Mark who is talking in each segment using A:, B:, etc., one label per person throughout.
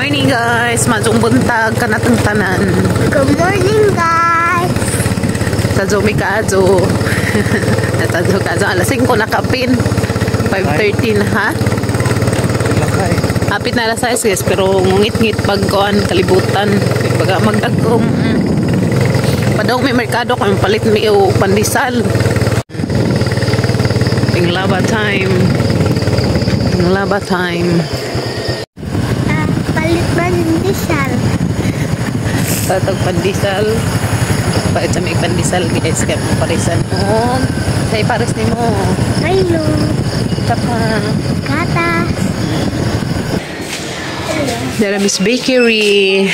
A: Morning, guys. Maayong buntag kanatong tanan.
B: Good morning, guys.
A: Sa Zomi kaadto. Sa Zomi kaadto. Alas 5 nakapin. 5:13 ha? Hapit na alas 6, guys, pero ngungit-ngit pagkuan kalibutan. Baga magdagkom. Padong may merkado kung palit mi o pandesal. Tinglaba time. Tinglaba time.
B: Ah, palit pandesal.
A: Tatag pandesal. Palit sa may pandesal, guys. Kaya mo parisan mo. Sa ipares ni mo.
B: Milo.
A: Tapa.
B: Gatas.
A: Daramis Bakery.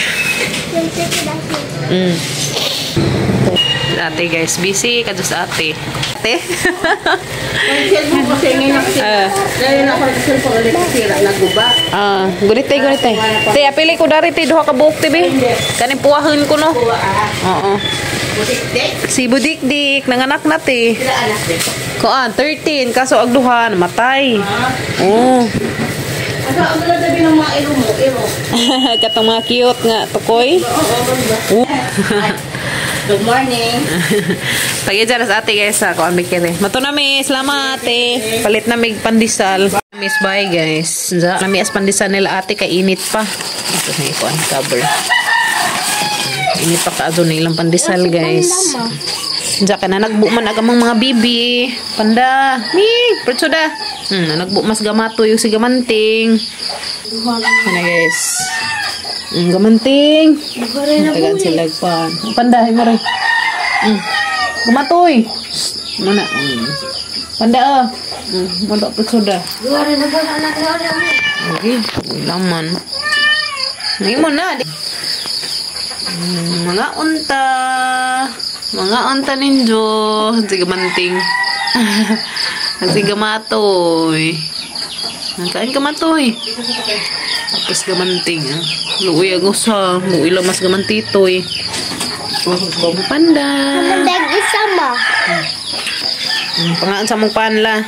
A: Ate, guys, busy ka sa ate. Ate?
C: Kasi ngayon ako ngayon ako nag-cellphone ulit sira naguba.
A: Ah, gunitay, gunitay. Te, apili ko dari te duha ka buok te be. Kaning puwahon ko no. Oo. Si Budikdik nanganak na te.
C: Sila anak din.
A: Kuan 13 kaso ag duha namatay. Oo.
C: Asa ang dala sabi ng mga iro mo, iro.
A: Katong mga cute nga tukoy.
C: Oo. Good morning.
A: Pag-i sa ate, guys, sa kuan bakery. Mato na mi, salamat ate. Palit na mig pandesal. Miss, bye guys. Nami as pandesal nila ate kay init pa. Ito na kuan cover. Init pa kaadto na ilang pandesal, guys. Diya ka na nagbu man agamang mga bibi. Panda. Mi, pertsuda. Nagbu mas gamato yung si gamanting. Ano, guys? Gamanting. Tagaan sila pa. Panda, mo rin. Gumatoy. Mana? Panda ah. Manda pertsuda. Okay, laman. Ngayon mo na. Mga unta. Mga unta ninyo. Sige manting. Sige matoy. Kain ka matoy. Tapos gamanting. Ah. Luoy ang usa. Luoy lang mas gamantitoy. Panda.
B: Kamandag isa mo.
A: Pangaan sa mong panla.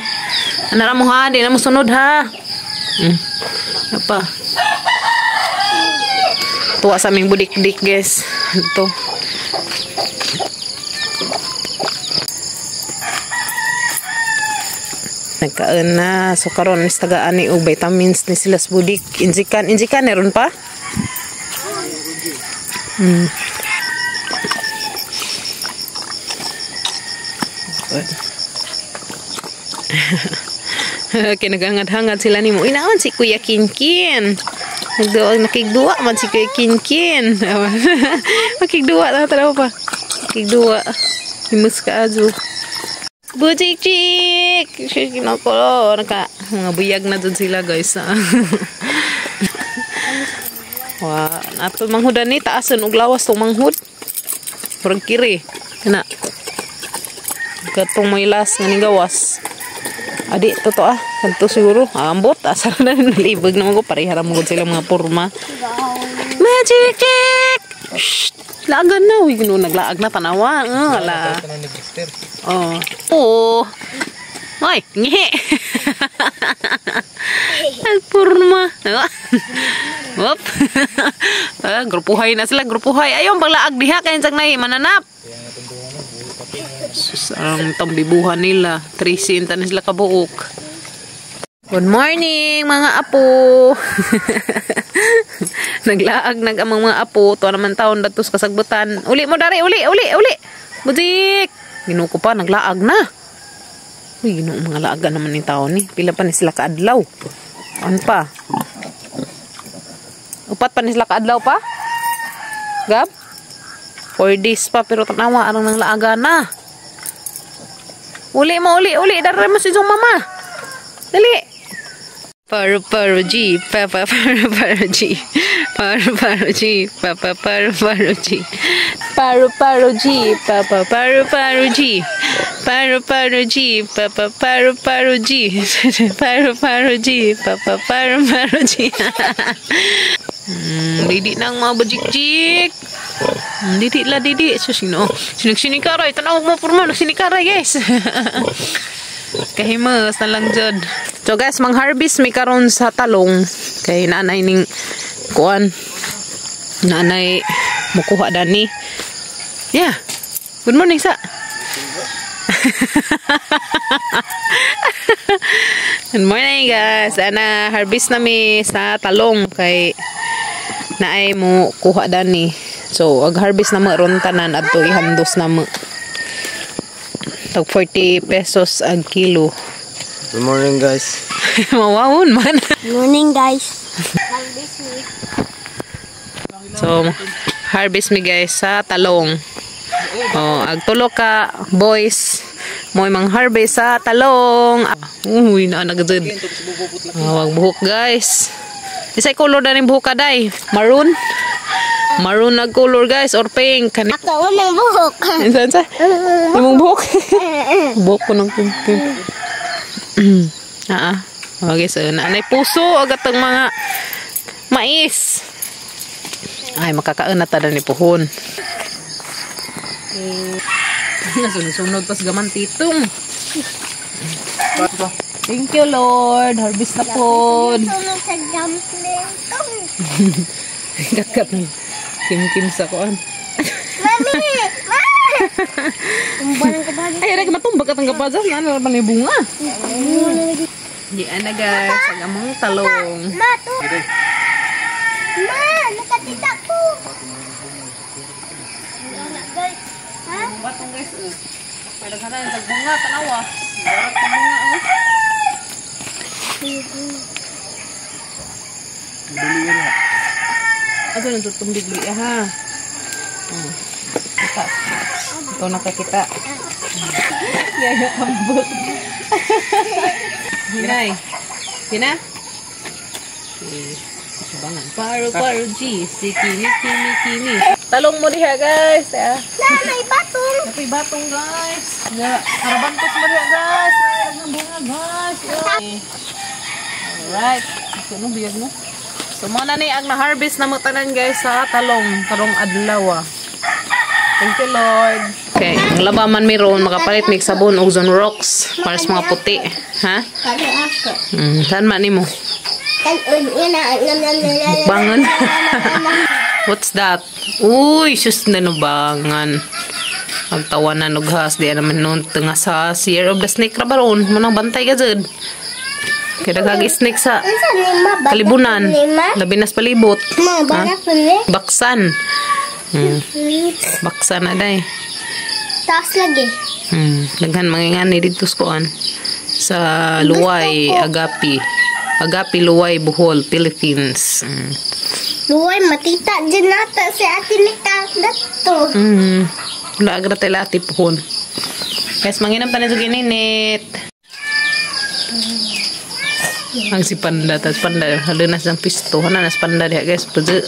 A: Ano ra mo ha? Di na mo sunod ha. Apa? Tuwa sa aming budik-dik, guys. Ito. Nagkaan na. So karon is tagaan ni og vitamins ni sila sa budik. Injikan, injikan meron pa? Kinagangad-hangad sila ni mo. Inaon si Kuya Kinkin. Nagduwa, nakigduwa man si Kuya Kinkin. Makigduwa na tara pa. Makigduwa. Himus ka adyo. Bujik-jik! Kinokolo. Naka, mga buyag na dun sila, guys. Wa, nato manghudan ni taason og lawas tong manghud. Murag kiri. Kana. Katong may last nga ning gawas. Adi totoo ah, kadto siguro. Ambot asa na nalibog naman ko pareha ra mo sila mga porma. Magic Jack. Shh, laagan na uy, ginoo naglaag na tanawa. Ala. Oh. Oh. Oy, ngihi. Nagporma. Whoop. Ah, grupuhay na sila, grupuhay. Ayaw paglaag diha kay insang nahi mananap. Sus, ang tambibuhan nila. 13 na sila kabuok. Good morning, mga apo. Naglaag nag amang mga apo. Tuwa naman taon datos kasagbutan. Uli mo dari, uli, uli, uli. Budik. Ginoo ko pa, naglaag na. Uy, ginoo mga laagan naman ni taon ni. Pila pa ni sila kaadlaw. Ano pa? Upat pa ni sila kaadlaw pa? Gab? 4 days pa pero tanawa arang nang laagan na. Uli mo, uli, uli. Dara mo si mama. Dali. Paru paru G, papa paru paru G. Paru paru G, papa paru paru G. Paru paru G, papa paru paru G. Paru paru G, papa paru paru G. Paru paru G, papa paru paru G. Didi nang mga bajik-jik. Didi la didi. So sino? Sinagsinikaray. Tanaw mo porma nagsinikaray, guys. Kahimas na lang jud. So guys, mang-harvest mi karon sa talong kay naanay ning kuan naanay mukuha dani. Yeah. Good morning sa. Good morning guys. Ana harvest nami sa talong kay naay mo kuha dani. So ag harvest na mo ron tanan adto ihandos na mo. Tag 40 pesos ang kilo.
D: Good morning guys.
A: Mawawon man.
B: Good morning guys. Harvest me.
A: So harvest mi guys sa talong. Oh, ag tulo ka boys mo'y mang harvest sa talong. Uy, naa nagdud. Wag buhok guys. Isay color na ning buhok kaday. Maroon. Maroon na color guys or pink.
B: Ako unang buhok.
A: Insa? Imong buhok. Buhok ko ng pink. Okay, so naanay puso agat ang mga mais. Ay, makakaon na tada ni puhon. Nasunod-sunod pas gaman titong. Thank you Lord. Harvest na po.
B: Sunod sa dumpling.
A: Kakat ng kim-kim sa kuan.
B: Mami!
A: Ay, rag matumbag at ang kapazas na ano ba ni bunga? Di ana guys, ang among talong.
B: Ma, to. Ma, nakatita ko. Ha?
A: Batong guys. Pero sana yung tagbunga, tanawa. Barat ng bunga, oh. Ato nang tutumbig liya ha. Kita. Ikaw nakakita. Yaya ambot. Hinay. Hina? Okay. Bangan. Paro paro G. Si kimi kimi kimi. Talong mo diha guys. Ah.
B: Na, may batong.
A: May batong guys. Ya, karabantos mo diha guys. Ay, ang bunga guys. Okay. Alright. Ito no biyag no. So mo na ni ang na-harvest na mo tanan guys sa talong karong adlaw. Thank you Lord. Okay, ang laba man mi ron makapalit mig sabon og Zonrox para sa mga puti, ha? Saan man nimo? Mukbangan. What's that? Uy, sus nanubangan. Pagtawanan og has di naman noon tunga sa Year of the Snake ra baron. Manang bantay ka jud. Kaya daghang snake sa kalibunan. Labi nas palibot. Baksan. Baksan na day.
B: Taas lagi.
A: Daghan mga ngani dito sa kuan. Sa Luway, Agapi. Agapi, Luway, Bohol, Philippines.
B: Luway, matita dyan nata si Ate Nika dato.
A: Wala agra tayo ati puhon. Guys, manginam pa na ito gininit. Ang si Panda, tas Panda, halunas ng pisto. Hana, nas Panda diha guys. Pwede.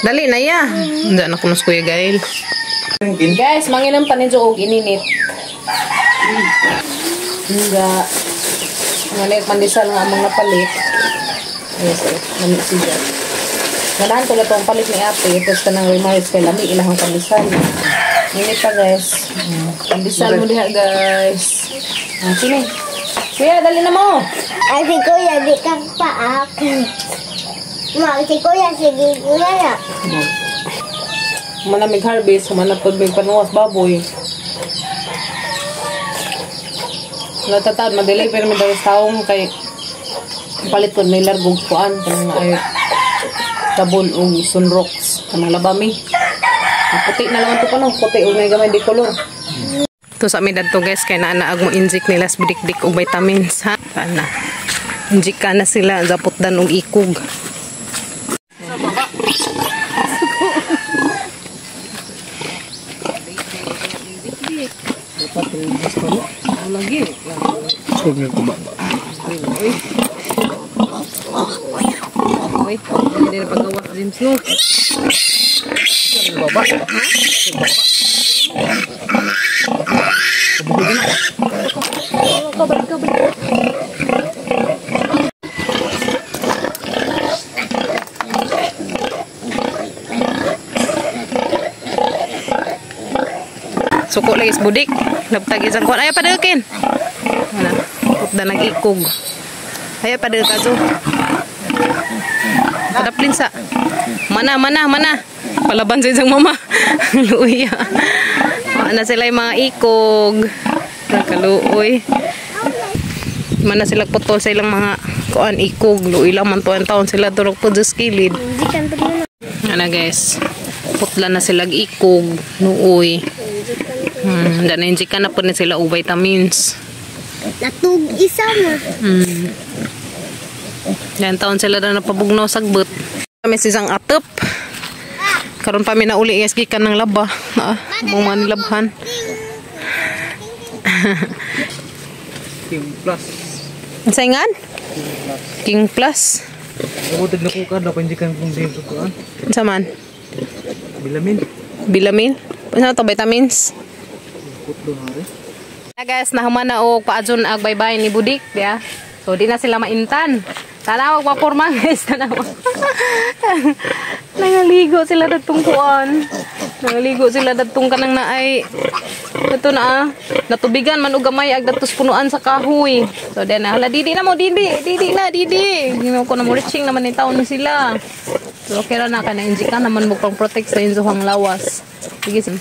A: Dali na ya. Hindi na kunos Kuya Gail. Guys, manginam pa nito og ininit. Nga. Nga pandesal nga among napalit. Yes, lami siya. Ganahan ko na itong palit ni ate. Tapos ka ng remarks kay lami ilahang pandesal. Init pa guys. Pandesal mo diha guys. Sini. Kuya, dali na mo.
B: Ay, si Kuya, di ka paak. Ma, si Kuya, sige, Kuya na.
A: Malamig harvest, humanap po may panuwas baboy. Natatawad, madelay pero may dawas taong kay palit po may largog kuan. Kanang ay sabon o sunrocks. Kanang labami. Puti na lang ito pa no. Puti o may gamay di kolor. Ito sa amin dadto guys, kay naanaag mo inject nila sa bidik-dik og vitamins ha. Sana. Inject ka na sila, zapot dan og ikog. Uy, hindi na paggawas James no. Baba. Suko lagi sa budik. Labtag isang kuwan. Ayaw padakin. Ano? Pupda nag-ikog. Ayaw padaka so. Padaplin sa. Mana, mana, mana. Palaban sa isang mama. Luya. Mana sila yung mga ikog. Nakaluoy. Mana sila putol sa ilang mga kuan ikog. Luoy lang man tuwan taon sila durog po sa kilid. Ana guys. Putla na sila ikog. Nuoy. Dana injikan na po ni sila og vitamins.
B: Natug isa na.
A: Yan taon sila na napabugnaw sagbot. Kami sa isang atop. Karon pa mi na uli guys gikan ng laba. Ah, mong mga nilabhan.
D: King Plus.
A: Ang saingan? King Plus.
D: Ako na ko ka dapat hindi kan kung din ko.
A: Unsa man?
D: Bilamin.
A: Bilamin? Ano to, vitamins?
D: Putlo na rin.
A: Na guys, nahuman na og paadjon ag bye-bye ni Budik, diya. So di na sila maintan. Tanawag pa porma guys, tanawag. Nangaligo sila datong kuan. Nangaligo sila datong kanang naay. Ito na ah. Natubigan man og gamay ag datos punuan sa kahoy. So then hala didi na mo didi, didi na didi. Ginoo ko na mo reaching naman ni taon ni sila. So okay ra na kana injikan naman mo pang protect sa inyohang lawas. Sige.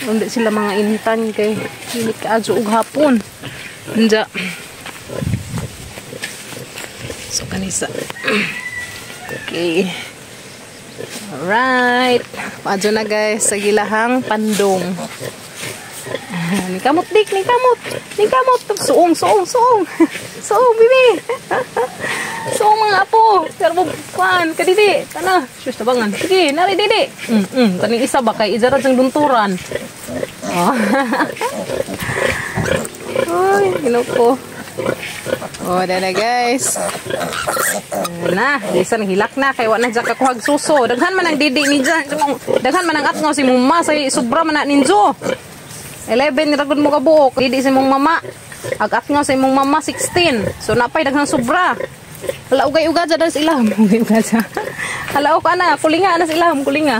A: Hindi sila mga intan kay init kaadyo og hapon. Anja. So kanisa. Okay. Alright. Paadyo na guys sa gilahang pandong. Ni kamot dik, ni kamot. Ni kamot. Suong, suong, suong. Suong, bibi. Suong mga apo. Pero mo kuan kadidi. Kana, sus tabangan. Sige, nari didi. Kaning isa ba kay ijara sang dunturan. Oh. Uy, ginoo. Oh, dana guys. Na, bisan hilak na kay wa na dyan kakuhag suso. Daghan man ang didi ni dyan. Daghan man ang atngaw si mong ma say sobra man na ninjo. 11 ni ragod mo kabuok. Didi si mong mama. Ag atngaw sa imong mama 16. So napay daghang sobra. Hala ugay-uga dyan sa ilahom. Ugay-uga dyan. Hala ka na, kulinga na sa ilahom, kulinga.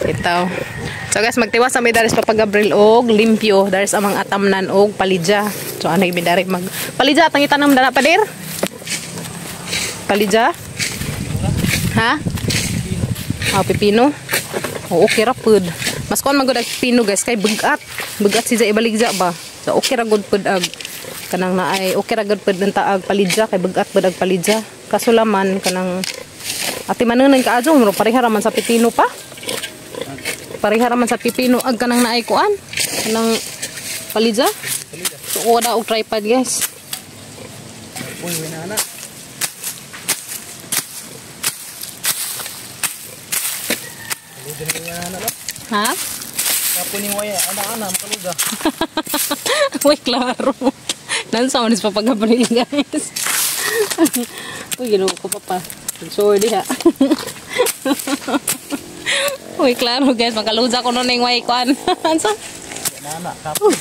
A: Ito. So guys, magtiwas sa may daris Papa Gabriel og limpyo. Daris amang atamnan og palidya. So ano yung dari mag palidya atang itanam dana pader? Palidya? Ha? Ah, pipino. Oo, okay ra pud. Mas kuan magud ag pipino guys kay bugat. Bugat si ibalik ja ba. So okay ra gud pud ag kanang naay okay ra gud pud ang taag palidya kay bugat pud ag palidya. Kaso laman kanang ati manunan kaadyo muro pareha ra man sa pipino pa. Pareha ra man sa pipino ag kanang naay kuan kanang palidya. So kuha na og tripod guys.
D: Uy, wala na.
A: Ha?
D: Kapo ni waya, ana-ana makaluda.
A: Uy, klaro. Nansa man is Papa Gabriel guys. Uy, ginoo ko papa. Sorry diha. Uy, klaro guys, makaluda ko nun yung way kuan. Ansa?
D: Ana, kapo.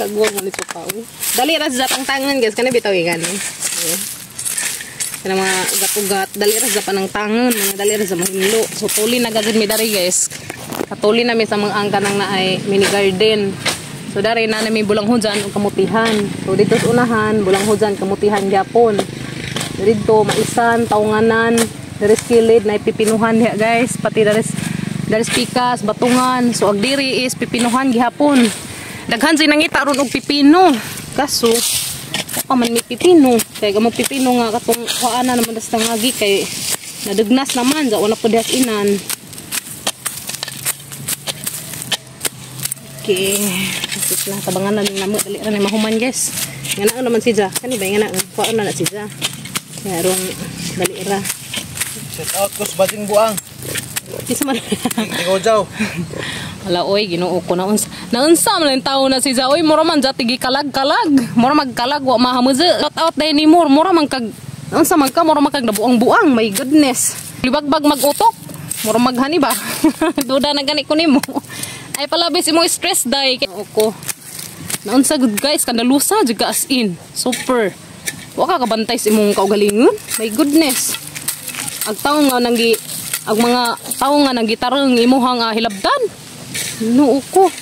A: Kagwang mo ni Papa. Uy. Dali ra sa tangtangan guys, kani bitaw igan. Kana mga ugat-ugat, dali ra sa panang tangan, mga dali ra sa mahinlo. So tuli na gagud mi dari guys. Katuli na mi sa mga angka nang naay mini garden. So dari na nami bulang hujan ug kamutihan. So dito sa unahan, bulang hujan kamutihan gyapon. Dito maisan, taunganan, dari kilid na pipinuhan diha guys, pati dari dari pikas, batungan. So ag diri is pipinuhan gihapon. Daghan si nangita ron og pipino. Kaso pa man may pipino. Kay gamong pipino nga katong kuana naman das tangagi kay nadugnas naman ja wala pud dihas inan. Okay, tapos na tabangan na namo dali ra ni mahuman guys. Nga na naman si Ja. Kani ba nga na kuan na si Ja. Karong dali ra.
D: Shout out ko sa Bajing Buang.
A: Kisa man.
D: Ikaw jaw.
A: Hala oy, Ginoo ko naunsa. Naunsa man ang tawo na si Ja. Oy, mura man ja tigi kalag-kalag. Mura magkalag wa mahamuze. Shout out dai ni Mur, mura man kag naunsa man ka, mura man kag nabuang-buang. My goodness. Libagbag mag-utok. Mura maghani ba? Duda na gani ko nimo. Ay palabis imong stress dai. Ginoo ko. Naunsa good guys, kandalusa jud ka as in. Super. Wa ka kabantay sa imong kaugalingon. My goodness. Ag tawo nga nanggi ag mga tawo nga nanggitarong imuhang hilabdan. Ginoo ko.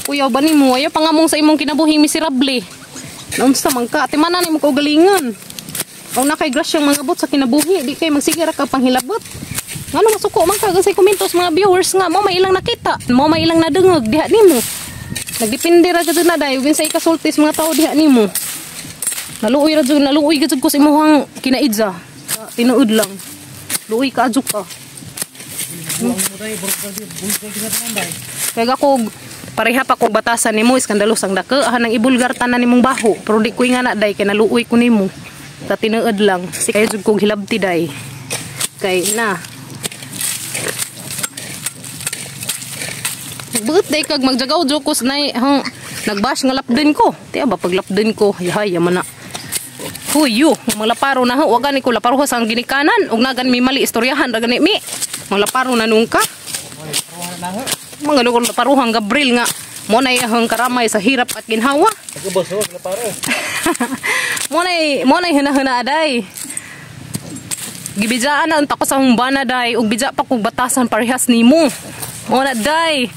A: Kuyaw ba nimo? Ayaw pangamong sa imong kinabuhi miserable. Naunsa man ka? Ati manan imong kaugalingon. Og na kay grasyang mga abot sa kinabuhi, di kay magsige ra kag panghilabot. Ngano masuko man ka sa komento sa mga viewers nga mo may ilang nakita, mo may ilang nadungog diha nimo. Nagdepende ra jud na day ug sa ikasulti sa mga tao diha nimo. Naluoy ra jud, naluoy gud ko sa imong kinaidza. Tinuod lang. Luoy ka adyo ka. Kaya ako pareha pa kog batasan nimo, iskandalos ang dako, hanang ibulgar tanan nimong baho. Pero di ko nga na day kay naluoy ko nimo. Sa tinuod lang. Si kayo jud kog hilabti day. Kay na. Birthday kag magjagaw jokos nay hang nagbash nga lapden ko. Tiya ba paglapden ko? Hay yaman na. Huy yo, mga laparo na ho, wa gani ko laparo sa ginikanan ug nagan mi mali istoryahan ra gani mi. Mga laparo na nung ka. Mga ano ko laparuhang Gabriel nga mo nay ang karamay sa hirap at ginhawa. Mo nay hina-hina aday. Gibijaan na unta ko sa humbana day ug bija pa kog batasan parehas nimo. Mo na day.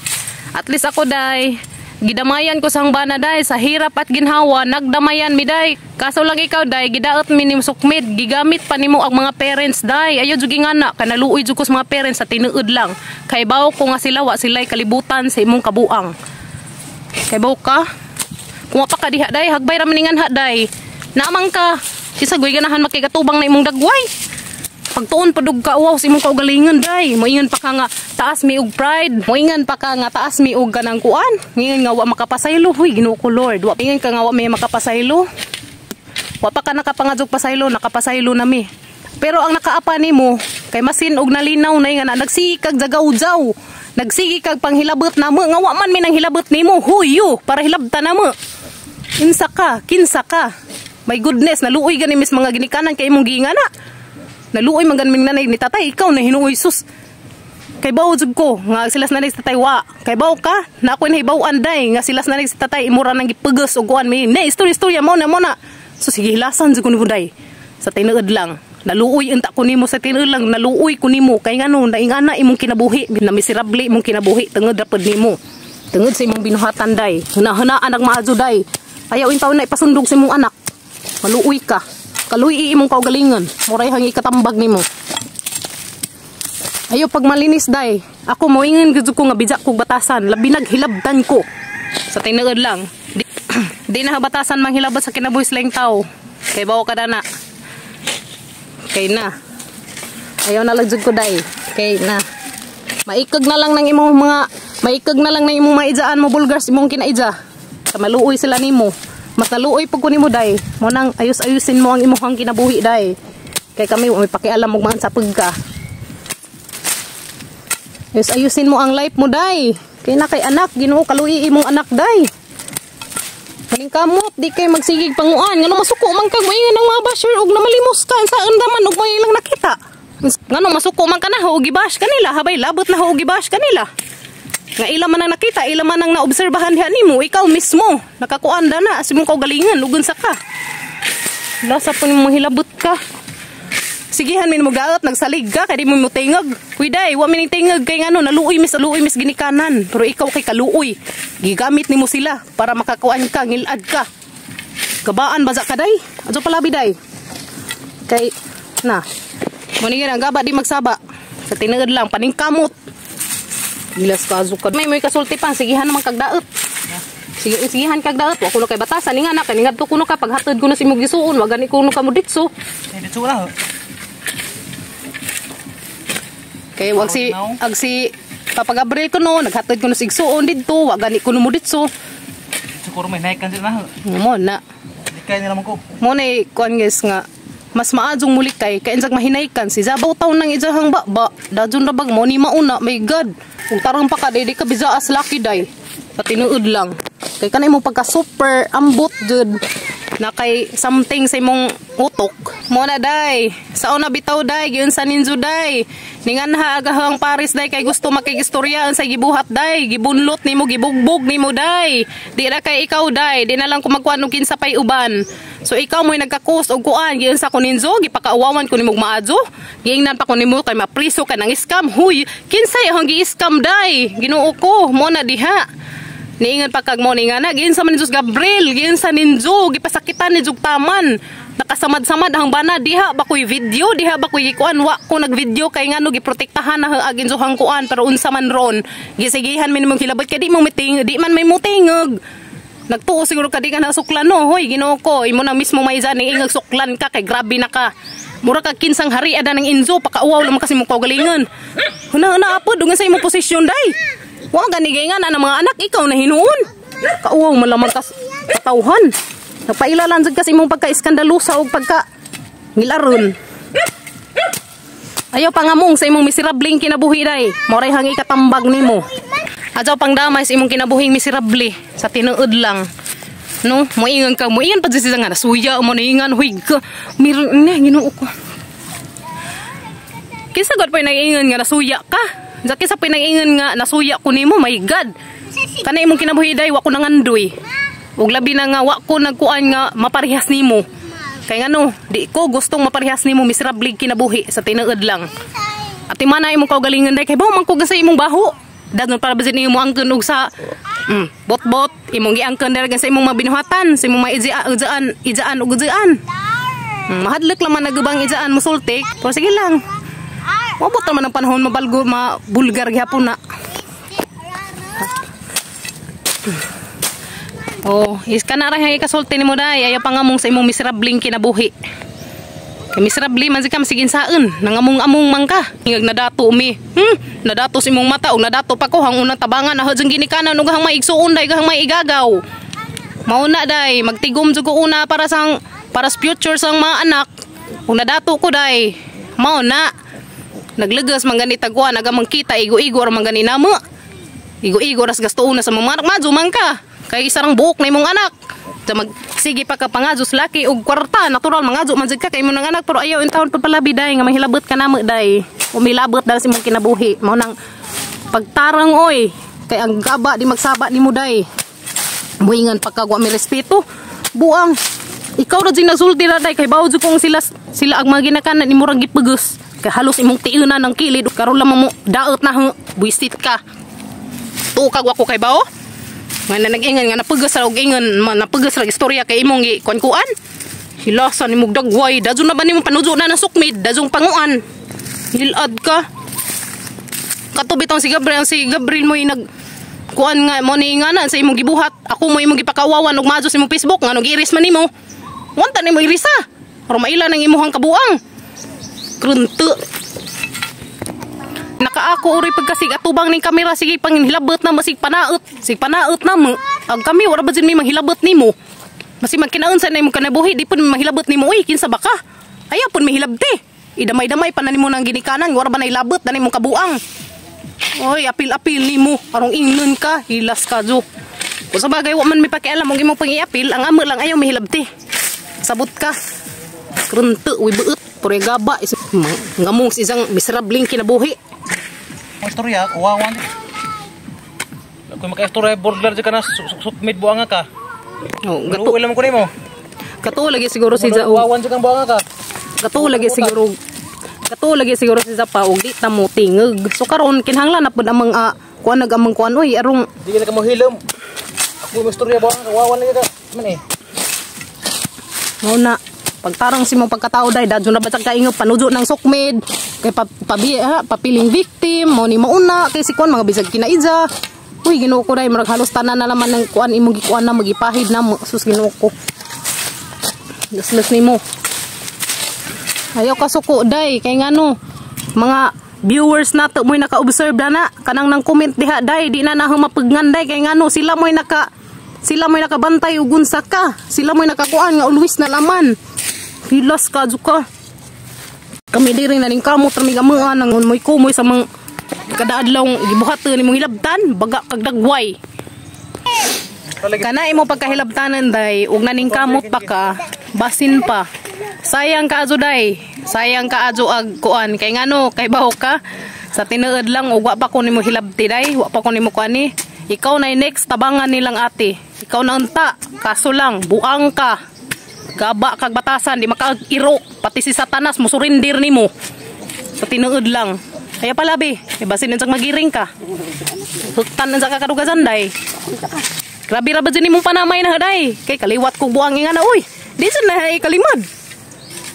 A: At least ako day, gidamayan ko sa humbana day sa hirap at ginhawa, nagdamayan mi day. Kaso lang ikaw day, gidaot mi nimo sukmid, gigamit pa nimo ang mga parents day. Ayo jud nga na, kanaluoy jud ko sa mga parents sa tinuod lang. Kay bawo ko nga sila wa sila'y kalibutan sa imong kabuang. Kay bawo ka? Kung pa ka diha day, hagbay ra man ha day. Naamang ka, kinsa goy ganahan makigatubang na imong dagway. Pagtuon padug ka uwaw sa imong kaugalingon day. Moingon pa ka nga taas mi og pride. Moingon pa ka nga taas mi og ganang kuan. Ngingon nga wa makapasaylo. Huy, Ginoo ko Lord. Wa ingon ka nga wa may makapasaylo. Wa pa ka nakapangadjog pasaylo, nakapasaylo na mi. Pero ang nakaapa nimo kay masin og nalinaw na nga na nagsige kag jagaw-jaw. Nagsige kag panghilabot namo nga wa man mi nang hilabot nimo. Huy yo, para hilabta namo. Insa ka, kinsa ka. My goodness, naluoy gani mis mga ginikanan kay imong giingana. Naluoy man ganing nanay ni tatay, ikaw na hinuoy sus. Kay bawo jud ko nga sila sa nanay sa tatay wa. Kay bawo ka, na ako nahibaw-an day nga sila sa nanay sa tatay imura nang gipugos og kuan mi. Ne istorya istorya mo na mo na. So sige hilasan jud ko nimo day. Sa tinuod lang. Naluoy unta ko nimo sa tinuod lang, naluoy ko nimo kay ngano naingana imong kinabuhi, na miserable imong kinabuhi tungod ra pud nimo. Tungod sa imong binuhatan day. Hunahunaan ang maadyo day. Ayaw intaw na ipasundog sa imong anak. Maluoy ka. Kaluy imong kaugalingon. Muray hang ikatambag nimo. Ayo pag malinis day. Ako moingon gud ko nga bijak kog batasan, labi naghilabtan ko. Sa tinuod lang. Di na batasan manghilabot sa kinabuhi sa laing tao. Kay bawo ka na. Kay na. Ayaw na lang jud ko day. Kay na. Maikag na lang ng imong mga maikag na lang ng imong maijaan mo bulgars imong kinaija. Sa maluoy sila nimo. Mas naluoy pag kunin mo day. Mo nang ayos-ayusin mo ang imong kinabuhi day. Kay kami may pakialam og man sa pagka. Ayos-ayusin mo ang life mo day. Kay na kay anak, Ginoo kaluoy imong anak day. Maning kamot di kay magsigig panguan. Ngano masuko man kag moingon ang mga basher og namalimos ka sa andaman og may ilang nakita. Ngano masuko man ka na og gibash kanila, habay labot na og gibash kanila. Nga ila man ang nakita, ila man ang naobserbahan diha nimo, ikaw mismo nakakuan da na sa imong kaugalingon ug unsa ka. Lasa po nimo hilabot ka. Sigihan mi mo gaot nagsalig ka kay di mo motingog. Uy day, wa mi ning tingog kay ngano naluoy mis aluoy mis ginikanan, pero ikaw kay kaluoy. Gigamit nimo sila para makakuan ka, ngilad ka. Gabaan baza ka day? Adto palabi day. Kay na. Mo ni ang gaba di magsaba. Sa tinuod lang paningkamot. Gilas ka ka. May may kasulti pa, sigihan naman kag daot. Sige, sigihan kag daot. Wa kuno kay batasan ni nga na kay ngadto kuno ka paghatod kuno sa imong gisuon, wa gani kuno ka mo ditso.
D: Ditso na.
A: Kay wag si ag si Papa Gabriel kuno naghatod kuno sa igsuon didto, wa gani kuno mo ditso.
D: Siguro may naikan sila na.
A: Mo na.
D: Likay nila man ko.
A: Mo na kuan guys nga mas maadjong mulikay kay insag mahinaykan si Zabaw taon nang ijahang ba dadyon ra bag mo ni mauna, my God. Kung tarong pa ka day di ka bizaas laki day. Sa tinuod lang. Kay kanay mo pagka super ambot jud na kay something sa imong utok. Mo na day. Sao na bitaw day giun sa ninzo day. Ningan ha agahang Paris day kay gusto makigistorya sa gibuhat day. Gibunlot nimo, gibugbog nimo day. Di ra kay ikaw day, di na lang ko magkuan og kinsa pay uban. So ikaw mo'y nagkakos og kuan giun sa ko ninzo, gipakauwawan ko nimog maadyo. Giingnan pa ko nimo kay mapriso ka nang scam. Huy, kinsay ang gi-scam day? Ginoo ko, mo na diha. Niingon pa kag mo ni nga na, giun sa man ni Diyos Gabriel, giun sa ninzo, gipasakitan ni Jug taman. Nakasamad-samad ang bana diha ba ko'y video, diha ba ko'y gikuan, wa ko nagvideo kay ngano giprotektahan na agin suhang kuan, pero unsa man ron gisigihan mi nimong hilabot kay di mo miting, di man may mutingog. Nagtuo siguro ka di ka nasuklan, no. Hoy, Ginoo ko, imo na mismo may ning ingag suklan ka kay grabe na ka. Mura ka kinsang hari ada ng Inzo, pakauwaw lang kasi mo kaugalingon. Huna huna apo dungan sa imong posisyon day. Wa gani gay nga na ng mga anak ikaw na hinuon. Kauwaw man lamang kas katawhan. Nagpailalan jud kasi imong pagka-iskandalusa og pagka ngilaron. Ayaw pangamong sa imong miserableng kinabuhi day. Moray hangi katambag nimo. Adyaw pangdamay sa imong kinabuhing miserable sa tinuod lang. No, moingon ka, moingon pa siya nga nasuya mo niingan huy ka. Mir ne Ginoo ko. Kinsa god pa nag-ingon nga nasuya ka? Sa kinsa pa nag-ingon nga nasuya ko nimo, my God. Kana imong kinabuhi day wa ko nangandoy. Ug labi na nga wa ko nagkuan nga maparehas nimo. Kay ngano, di ko gustong maparehas nimo miserable kinabuhi sa tinuod lang. Ati mana imong kaugalingon day kay bawo man ko sa imong baho. Dayon para basin nimo angkon og sa bot-bot imong giangkon dira sa imong mabinuhatan, sa imong maijaan, ijaan ug ijaan. Mahadlok lang man nagubang ijaan musulti, pero sige lang. Mabot naman ang panahon mabalgo, mabulgar gihapon na. Oh, is kana ra hay kasulti nimo day, ayaw pangamong sa imong miserableng kinabuhi. Kay miserable man si ka masigin saon, nangamong-among man ka. Ingag nadato mi. Nadato sa imong mata ug nadato pa ko hang unang tabangan na jung ginikanan ug hang maigsuon day, hang maigagaw. Mauna day, magtigom jud ko una para sang para sa future sang mga anak. Ug nadato ko day. Mauna. Naglegas man gani tagwa nagamang kita igo-igo ra man gani namo. Igo-igo ras gasto una sa mga anak, madyo man ka. Kay isa rang buok na imong anak. Sa mag sige pa ka pangadyo sa laki og kwarta, natural mangadyo man jud ka kay imong anak, pero ayaw intawon pagpalabi day nga mahilabot ka namo day. Umilabot dahil sa imong kinabuhi. Mao nang pagtarang oy, kay ang gaba di magsaba nimo day. Muingan pa ka wa may respeto. Buang ikaw ra jud nagsulti ra day kay bawo jud kung sila sila ang mga ginakanan nimo rang gipugos. Kay halos imong tiunan ng kilid karon lamang mo daot na buisit ka. Tuo kag wa ko kay bawo. Nga na nag-ingan nga napugas ra og ingon, napugas ra istorya kay imong gi kuan-kuan. Hilasan nimog dagway, dadyo na ba nimo panujo na ng sukmid, dadyong panguan. Hilad ka. Kato bitong si Gabriel mo'y nag kuan nga mo ni nga na sa imong gibuhat. Ako mo imong gipakawawan og maadyo sa imong Facebook nga nag-iris man nimo. Wanta nimo irisa. Aron maila nang imuhang kabuang. Krunto. Nakaako uri pagkasig atubang ning kamera sige panghilabot na masig panaot. Sig panaot na mo. Ag kami wala ba jud mi manghilabot nimo. Masig magkinaon sa imong kinabuhi di pud mi manghilabot nimo oy kinsa ba ka? Ayaw pud mihilabte. Idamay-damay pa na nimo nang ginikanan wala ba nailabot na nimong kabuang. Oy apil-apil nimo arong ingnon ka hilas ka jo. Kung sa bagay wa man mi pakialam og imong pangiapil ang amo lang ayaw mihilabte. Sabot ka. Krunto uy buot pure gaba ngamong sa isang miserableng kinabuhi.
D: Istorya, kuwawan. Kung maka-istorya, burglar ka na, sukmid buanga ka.
A: Oh, gato.
D: Ulam ko nimo.
A: Gato lagi siguro si Zao.
D: Kuwawan ka buanga ka.
A: Gato lagi siguro. Gato lagi siguro si Zapa og di ta mo tingog. So karon kinahanglan na pud amang kuan nag amang kuan oy arong
D: di ka mo hilom. Ako mo istorya buanga ka, kuwawan lagi ka. Man eh.
A: Mao na. Pagtarang si mong pagkatao day dadyo na ba sa kaingog panujo ng sukmid kay papiling victim mo ni mauna kay si kuan mga bisag kinaidja. Uy Ginoo ko day murag halos tanan na naman ng kuan imong gikuan na magipahid na mo sus Ginoo ko. Luslos nimo. Ayaw ka suko day kay ngano mga viewers nato mo'y naka-observe na na kanang nang comment diha day di na naho mapagnan day kay ngano sila mo'y nakabantay ug unsa ka sila mo'y nakakuan nga always na laman. Hilas ka ka. Kami diri na ning kamot ra migamuan ang moy kumoy sa mga kada adlaw gibuhat ni mong hilabtan baga kag dagway. Kana imo pagkahilabtanan day ug naning kamot pa ka basin pa. Sayang ka adyo day. Sayang ka adyo ag kuan kay ngano kay baho ka sa tinuod lang ug wa pa ko nimo hilabti day, wa pa ko nimo kuani. Ikaw na next tabangan nilang ate. Ikaw na unta kaso lang buang ka. Gaba kag batasan di makairo pati si Satanas musurindir nimo. Sa tinuod lang. Kaya pala be, e basin unsang magiring ka. Huktan unsa ka kadugasan day. Grabe ra ba jud nimong panamay na day. Kay kaliwat kog buang nga na oy. Di sad na kalimad.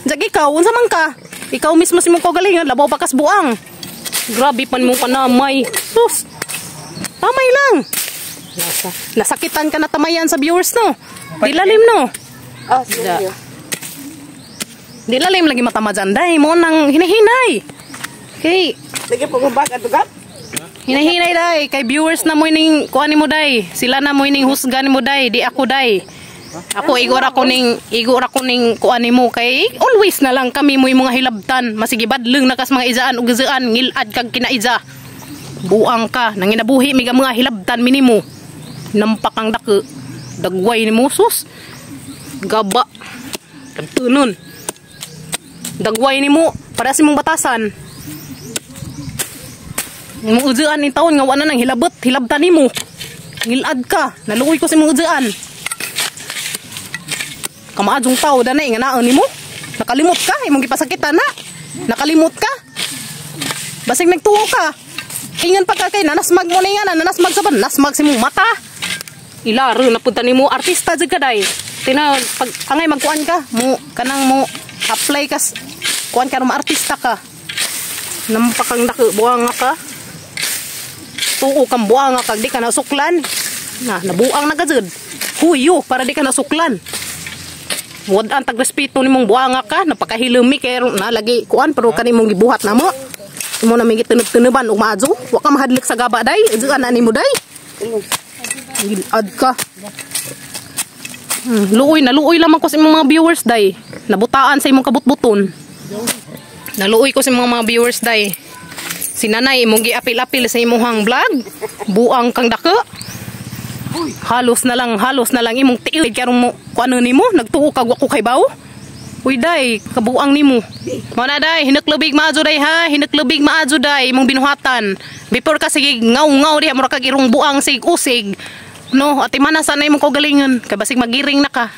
A: Jag ikaw, unsa man ka? Ikaw mismo si mong kaugalingon, labaw pa kas buang. Grabe pan mo kanamay. Sus. Tamay lang. Nasakitan ka na tamayan sa viewers no. Di lalim no.
C: Ah, sige.
A: Di lalim lagi matama dyan day. Mo nang hinahinay. Okay.
C: Lagi po bag ato gap.
A: Hinahinay day. Kay viewers na mo ning kuan mo day. Sila na mo ning husga nimo day. Di ako day. Ako igor ako ning kuan nimo kay always na lang kami mo mga hilabtan. Masigi badleng na kas mga izaan ug izaan ngilad kag kinaiza. Buang ka nanginabuhi mi mga hilabtan minimo. Nampak ang dako. Dagway nimo sus. Gaba. Tagtunon. Dagway nimo para sa imong batasan. Imong udzaan ni taon nga wa na nang hilabot, hilabtan nimo. Ngilad ka, naluoy ko sa imong udzaan. Kamaadjong tao danay nga naon nimo. Nakalimot ka, imong gipasakitan na. Nakalimot ka. Basig nagtuo ka. Ingan pa ka kay nanasmag mo na nga, nanasmag sa ban, nasmag sa imong mata. Ilaro na punta nimo artista jud ka day. Tina pag angay magkuan ka, mo kanang mo apply ka kuan ka artista ka. Nampak kang dako buang ka. Tuo kang buang ka di ka nasuklan. Na nabuang na ka jud. Huyo para di ka nasuklan. Wad ang tagrespeto nimong buanga ka, napakahilumi kay na lagi kuan pero kanimong gibuhat namo. Imo na may gitunob-tunoban ug maadyo. Wa ka mahadlok sa gaba day. Diyan na nimo day. Gilad ka. Luoy na luoy lamang ko sa imong mga viewers day. Nabutaan sa imong kabutbuton. Naluoy ko sa imong mga viewers day. Si nanay imong giapil-apil sa imong vlog. Buang kang dako. Halos na lang imong tiil karon mo kuano nimo nagtuo kag wa ko kay bawo. Uy day, kabuang nimo. Mao na day, hinuklubig maadyo day ha, hinuklubig maadyo day imong binuhatan. Before ka sige ngaw-ngaw diha mura kag irong buang sig usig. No, ati mana sana imong kaugalingon kay basig magiring na ka.